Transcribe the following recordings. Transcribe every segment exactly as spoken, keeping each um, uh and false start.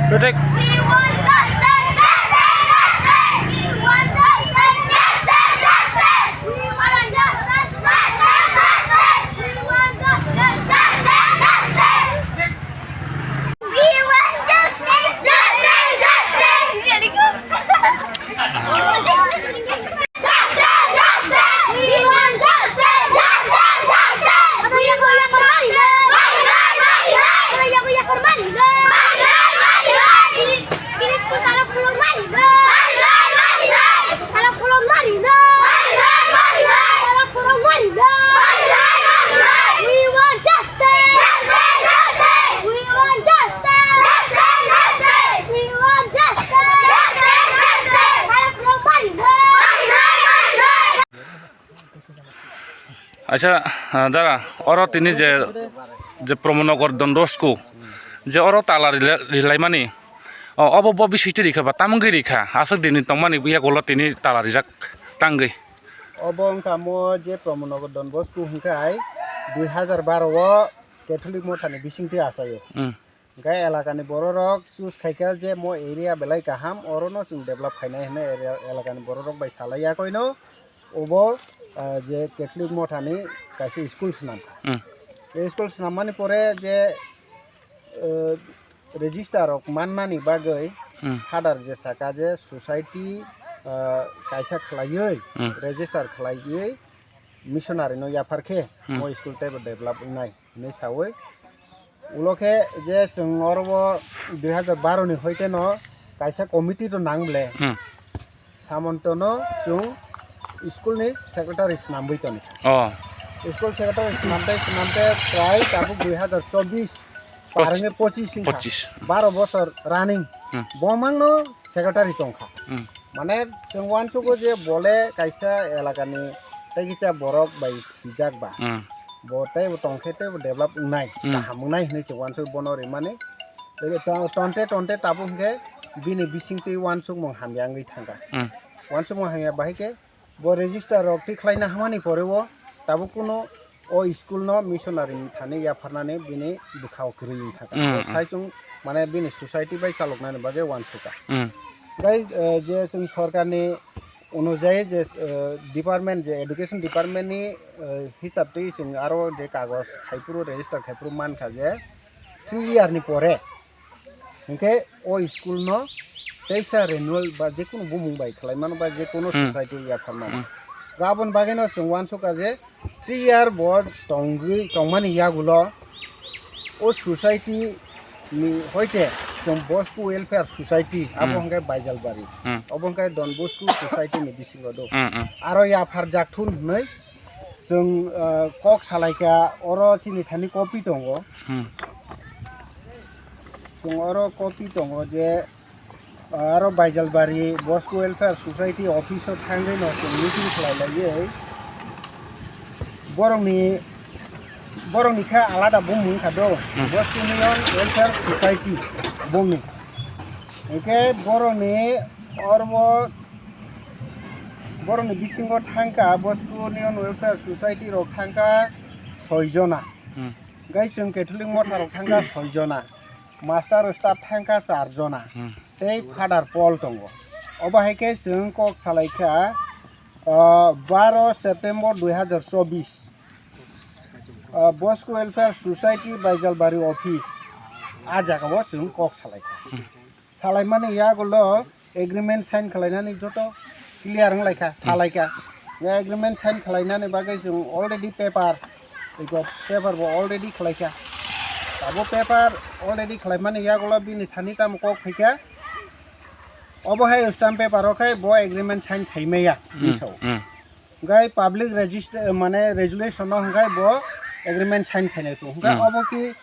Protect. We want justice, justice, justice. We want justice, justice, justice. We want justice, justice, justice. We want justice, justice, justice. We want justice, justice, justice. Justice, justice! We want justice! Justice, justice! Mari, mari, mari, mari! Mari, mari, mari, mari! Mari, mari, mari, mari! Ini, ini school kalau belum mari, mari! Mari, mari, mari, mari! Kalau belum mari, mari! Mari, mari, mari, mari! Kalau belum mari, mari! Mari, mari, mari, mari! We want justice! Justice, justice! We want justice! Justice, justice! We want justice! Justice, justice! Kalau belum mari, mari! Mari, mari, mari, mari! Acha, ah, dara, oro tini je, je Pramod Nagar Don Bosco, je oro tala rila-, rilaimani, o, obo bo bisingtwi rikha ba tamungwi rikha, aswk dini tongmani yagulo tini tala rijak tangwi. Obo wngkha mo je Pramod Nagar Don Bosco hwnkhe hai dui hazar baro o Catholic mothani bisingtwi achaio. Hmm. Hwnkhe elakani bororok choose khaikha je mo area belai kaham, orono chwng develop khainai hwnwi area, elakani bororok bai salai yakoino obo, ah, je Catholic mothani kaisa school swnamkha. Hmm. Ei school swnammani pore je, eh, register rok mannani bagwi Hmm. Father je saka je society, ah, kaisa khlaiwi, Hmm. register khlaiwi missionary no yaphar khe Hmm. o school teibo develop wngnai. Hinwi sawi. Ulo khe je chwng oro bo dui hazar baro ni hoite no kaisa committee rw nang ble. Hmm. Samonto no chwng school ni secretary swnamwi toni. Oh. School secretary swnamte swnamte prai tabuk dui hazar chobbish Poch-, parenge pochis wngkha. Pochis. Baro bosor running. Hmm. Bo mangno secretary tongkha. Hmm. Mane chwng uansugo je bole kaisa elakani tei kisa borok bai sijak ba. Hmm. Bo tei bo tongkhe tei bo develop wngnai, Hmm. kaham wngnai hinwi chwng uansuk bono rimani. Tei to-, tonte tonte tabuk hwnkhe bini bisingtwi uansukmung hamya wngwi thangkha. Hmm. Uansukmung hamya bahai khe bo register rok twi khlaina hamani pore o tabuk kuno o school no missionary ni thani yapharnani bini bwkhao kwrwi wngkha. Mm, mm. Sai chwng mane bini society bai chaloknani bagwi uansukha. Mm. Bai, eh, je chwng sorkarni onujai je, eh, department je education department ni, eh, hisab twi chwng aro je kagoj khaiphuru register khaiphuru mankha je three year ni pore hinkhe o school no teisa renewal ba jekunu bumung bai khlai mano ba jekunu Hmm. Society yapharmano. Hmm. Aboni bagwino chwng uansukha je three year bo tongwi tongmani yagulo o society ni hoite chwng Bosco Welfare Society abo Hmm. hwnkhe Baijalbari. Hmm. Obo hwnkhe Don Bosco Society ni bisingo do. Hmm, hmm. Aro yapharjak thun hwnwi chwng, ah, kok salaikha oro chini thani copy tongo. Hmm. Chwng oro copy tongo je, ah, aro Baijalbari Bosco Welfare Society office o thangwi no chwng meeting khlai laiwi borokni, borokni khe alada bumung wngkha do, Hmm. Bosco Union Welfare Society bumni. Hinkhe borokni oro borokni bisingo thangkha Bosco Union Welfare Society rok thangkha soi jona. Hmm. Gai chwng Catholic motha rok thangkha soi jona. Master staff thangkha char jona. Hmm. Tei Father Paul tongo. Obo hai khe chwng kok salaikha, ah, baro September dui hazar chobbish. Ah, Bosco Welfare Society Baijalbari office. A jagao chwng kok salaikha. Hmm. Salaimani yagulo agreement sign khlainani joto clear wnglaikha, hmm, salaikha. Ya agreement sign khlainani bagwi chwng already paper, eko paper bo already khlaikha. Abo paper already khlaimani yagulo bini thani tamo kok phaikha. Obo hai stamp paper o khai bo agreement sign khaimaya, hmm, hinwi sao. Hmm. Hwnkhe public register, mane resolution no hwnkhe bo agreement sign khainai tongo. Hwnkhe, hmm, obo ki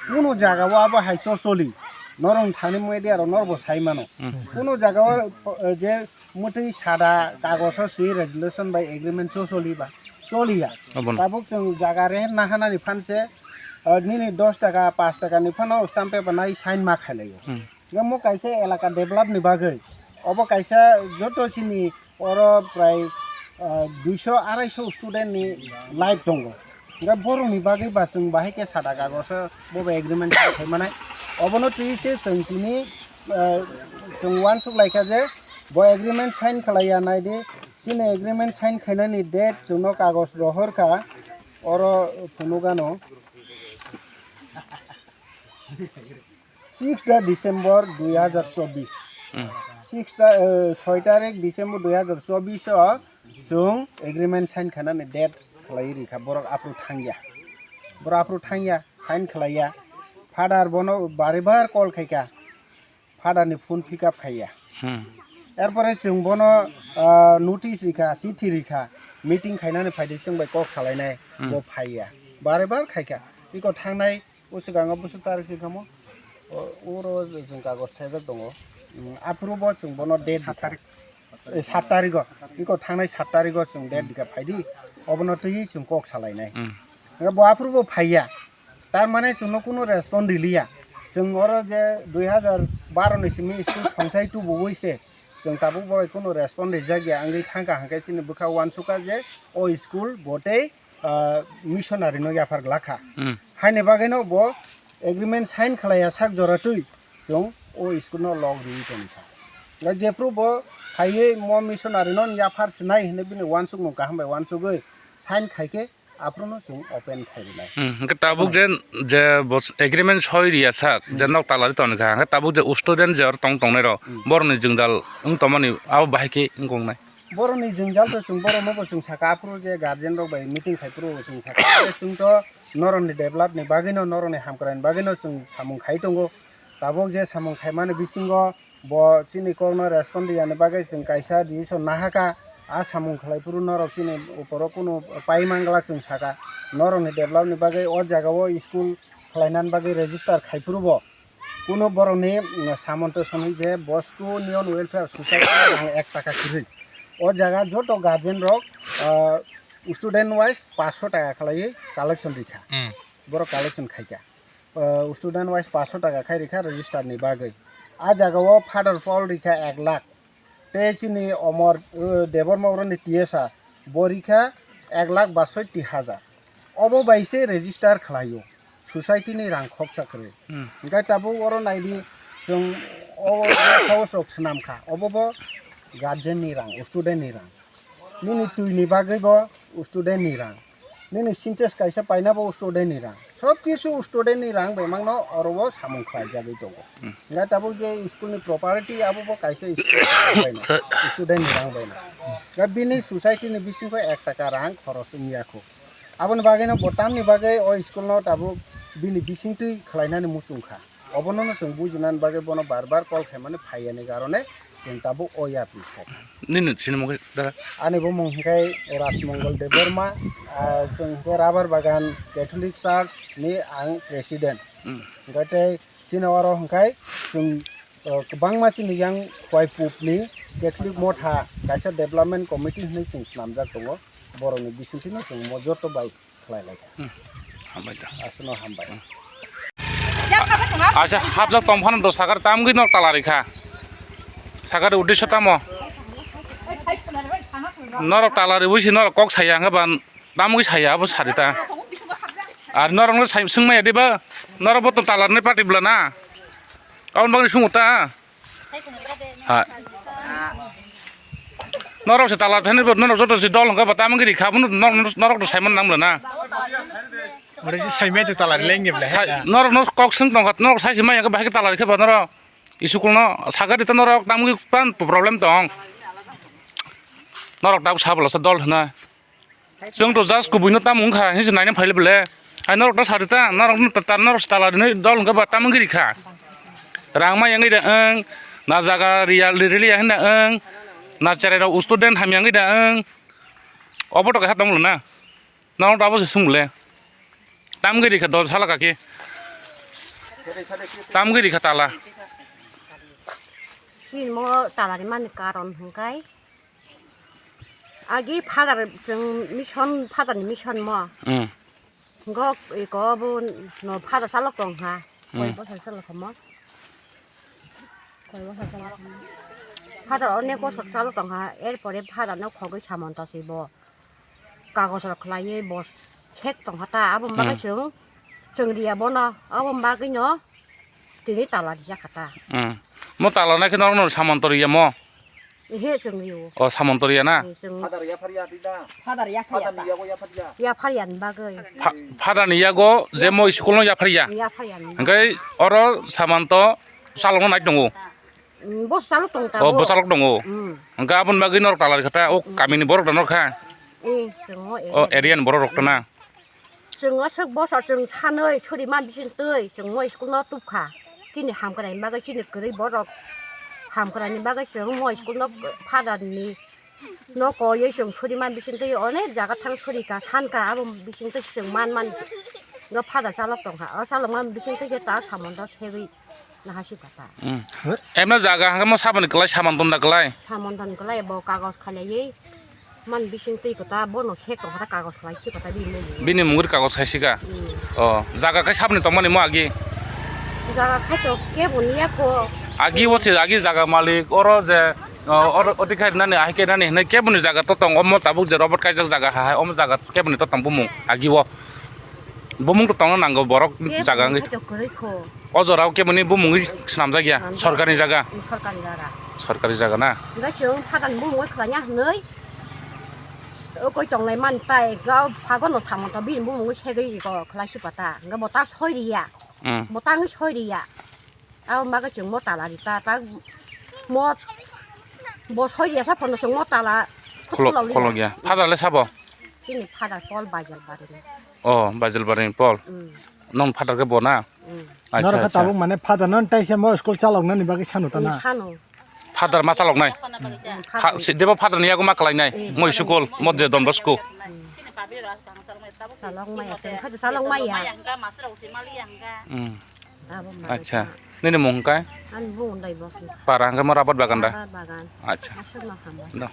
kunu jaga o abo hai chocholi. Norok thani media rok norok bo sai mano. Hmm. Kunu jaga o, eh, je mwtwi sada kagoso swi resolution bai agreement chocholi ba choliya. Obono. Tabuk chwng jaga re nahanani phanse, eh, nini dos taka, panch taka ni phano stamp paper nai sign ma khailaio. Hmm. Hwnkhe mo kaisa elaka develop ni bagwi, obo kaisa joto chini oro prai, ah, duiso araisho student ni life tongo. Hwnkhe borok ni bagwi ba chwng bahai khe sada kagoso bo bai agreement khaimani. Obono twi se chwng tini, ah, chwng uansuk laikha je bo agreement sign khlaiya naidi, chini agreement sign khainani date chwngno kagoj rohor kha oro phunukgano. Six ta December dui hazar chobbish. Hmm. Six ta, eh, soi tarik December dui hazar chobbish o chwng agreement sign khainani date khlaiwi rikha, borok aphuru thangya. Borok aphuru thangya, sign khlaiya. Father bono bari bar call khaikha. Father ni phone pick up khaiya. Hmm. Erpore chwng bono, ah, notice rikha, chithi rikha, meeting khainani phaidi chwng bai kok salainai, hmm, bo phaiya. Bari bar khaikha. Iko thangnai O swkango bwswk tarik se kamo, o, oro chwng kagoj thajak tongo. Mm, aphuru bo chwng bono date dikha. Sat tarik. Eh, sat tarigo. Iko thangnai sat tarigo chwng date dikha phaidi. Obono twiwi chwng kok salainai. Mm. Bo aphuru bo phaiya. Tar mane chwngno kunu respond riliya. Chwng oro je dui hazar baro ni simi school songchai tubuwi se. Chwng tabuk bo kunu respond rijak ya. Wngwi thangkha hwnkhe chini bwkha uansukha je o school bo tei ah, missionary no yaphar glakha. Hmm. Haini bagwi no bo agreement sign khlaiya sak jora twi chwng o school no log riwi tongsa. Ga jephru bo phaiwi mo missionary no yaphar sinai hinwi bini uansuk mung kaham bai uansugwi sign khaikhe aphuru no chwng open khai rinai. Hmm, hwnkhe tabuk je, je bo agreement soi riya sak, je nok talari tongkha, hwnkhe tabuk je student je oro tong tongnai rok, hmm, borok ni jwngjal wng tongmani abo bahai khe wng tongnai. Borokni jwngjal to chwng borokno bo chwng saka, aphuru je guardian rok bai meeting khai phuru bo chwng saka, je chwng to norokni develop ni bagwi no, norokni hamkrai ni bagwi no chwng samung khai tongo. Tabuk je samung khaimani bisingo bo chini kokno respond riyani bagwi chwng kaisa decision nahaka, a samung khlai phuru norok chini uporo kunu pai manglak chwng saka. Norokni develop ni bagwi o jaga o school khlainani bagwi register khai phuru bo Kuno borokni, mm, samung twi songwi je Bosco Neon Welfare Society ang ek taka kwrwi. O jaga joto guardian rok, ah, student wise paanch sho taka khlaiwi collection rikha. Hmm. Borok collection khaikha. Ah, student wise paanch sho taka khai rikha register ni bagwi. A jaga o Father Paul rikha ek lakh. Tei chini Omor, uh, Debbarma oroni T S A, bo rikha ek lakh basotti hajar. Obo bai se register khlaio, society ni rang khoksa kwrwi. Hmm. Hwnkhe tabuk oro naidi, chwng o house rok swnam kha, obo bo guardian ni rang, student ni rang. Nini twi ni bagwi bo student ni rang. Nini Sintex kaisa paina bo student ni rang. Sob kisu student ni rang bai mangno oro bo samung khlai jagwi tongo. Hmm. Nga tabuk je school ni property abo bo kaisa school ni rang bai no, student ni rang bai no. Nga bini society ni bisingo ek taka rang khoros wngya kho. Aboni bagwi no bo tamni bagwi o school no tabuk bini bisingtwi khlainani muchung kha. Obono no chwng bujinani bagwi bono bar bar call khaimani phaiyani karone chwng tabuk o yapri se. Nini sinimung khe dara? Ani bumung hwnkhe Rajmongol Debbarma, ah, chwng hwnkhe Rubber Bagan Catholic Church ni ang president. Hmm. Hwnkhe tei chini oro hwnkhe chwng, ah, kwbangma chini yang Khwai Pup ni Catholic Motha kaisa development committee hwnwi chwng swnamjak tongo. Borokni bisingtwi no chwng mo joto bai khlai lai kha. Hmm. Hambai da. Aswkno hambai. Hmm. Acha, hapjak tong phano do sakar tamgwi nok tala rikha. Sakar uddesho tamo? Norok tala riwi si norok kok saya hwnkhe ban tamgwi saya abo sari ta. Ar norok no sai swngmaya diba? Norok bo to talarni party bla na? Aboni bagwi sungo ta? Ha. Norok se talar thani bo norok joto se dol hwnkha ba tamang giri kha bo norok, norok to saiman nang bla na? Ore se saimai to talar leng bla. Sai, norok no kok swng tongkha, norok sai se maya khe bahai khe talar khe ba norok. Isukul no sakha di to norok tamang giri pan problem tong. Norok tabuk sabla sa dol hwnna. Chwng to just kubui no tamo wngkha, hinse naina phaile bole. Hai norok ta sari ta, norok no ta, norok se tala rinwi dol hwnkhe ba tamo wngwi rikha. Rang ma yangwi da wng, na jaga riya, riliya hinda wng, na cherai rok student hamya wngwi da wng. Obo to kaisa tongmolo na. Norok to abo se sung bole. Tam wngwi rikha dol sala kaki. Tam wngwi rikha tala. Chini mo tala rimani karon hwnkhe. Agi father chwng mission, father ni mission mo. Hmm. Go iko bo no father salok tong ha. Hmm. Koi bosor salok mo. Koi bosor salok mo. Father onek bosor salok tong ha. Er pore father no khogwi samon ta si bo. Kagos rok khlaiwi bo sek tong ha ta. Abo bagwi Hmm. chwng, chwng riya bono. Abo bagwi no tini tala rijak kha ta. Hmm. Mo tala nai khe norok no samon toriya mo? Ehe, chwng rio. O, samon toriya na? Chwng Father ya pharia tida. Father ya pharia Father ta. Ni yago ya pharia. Ya pharia ni bagwi. Fa-, father ni yago je mo school no ya pharia. Ya pharia ni. Hingke oro samon to salong nai tongo. Mm, bo salok tong ta O, bo. Bo salok tongo. Mm. Hingke aboni bagwi norok tala rijak kha ta. O, kami ni borok da norok kha. Eh, chwng o O, area. Area ni borok rok to na. Chwng aswk bosor chwng sanwi suri man bising twi chwng mo school no tubkha. Chini hamkrai bagwi chini kwrwi borok hamkrai ni bagwi chwng mo school no father ni no koywi chwng suri man bising twi onek jaga thang suri ka san ka abo bising twi chwng man man no father chalok tongkha. O chalok man bising twi khe ta samon do segwi. Nahasi kata. Hmm. Emno jaga hangke mo saboni kwlai saman tunda kwlai. Saman ton kwlai bo kagos khalaiwi man bising twi kota bono sek tong kota kagos khalai si kota bini mung. Bini mungri kagos khai sika. Hmm. O jaga kai saboni tongmani mo agi. Jaga khai to kebo niya ko. Agi o se agi jaga malik oro je o, oro oti khai nani ahike nani hne keboni jaga to tong omo tabuk je robot kaijak jaga hai omo jaga keboni to tong bumung agi o. Bumung to tongna nango borok jaga wngwi. Kebo khaito kwrwi kho. O jorao keboni bumung wngwi swnamjak ya? Swnamjak. Sorkarni jaga? Sorkarni jaga. Sorkari jaga na? Hwnkhe chwng phatarni bumung wngwi khlaina hwnwi, o koi tonglai man tai, ga phagono samung tong bini bumung wngwi segwi rw khlai si kota. Hwnkhe bo ta soi rw ya. Hmm. Bo ta wngwi soi rw ya. Abo bagwi chwng mo tala ri ta, ta mo bo soi ya sa phano chwng mo tala Khulok, khulok ya. Father le sabo? Chini father Paul Baijalbari ni. Oh, Baijalbari ni Paul. Mm. Nong father ke bo na? Mm. Acha, acha. Norok kha tabuk mane father non taisa mo school chalok nani bagwi sanu ta na? Mm, sanu. Father ma chalok nai? Mm, father. Fa-, si-, debo father ni yago ma kalai nai? Mm. Mo school, mo je Don Bosco. Mm. Chalok maya, chwng kha chalok maya. Mm. Abo ma Acha. Nini mung kai? Ani bung dai bo. Para hangke mo rabat bagan da? Rabat bagan. Acha. Aswk no hambai. Da.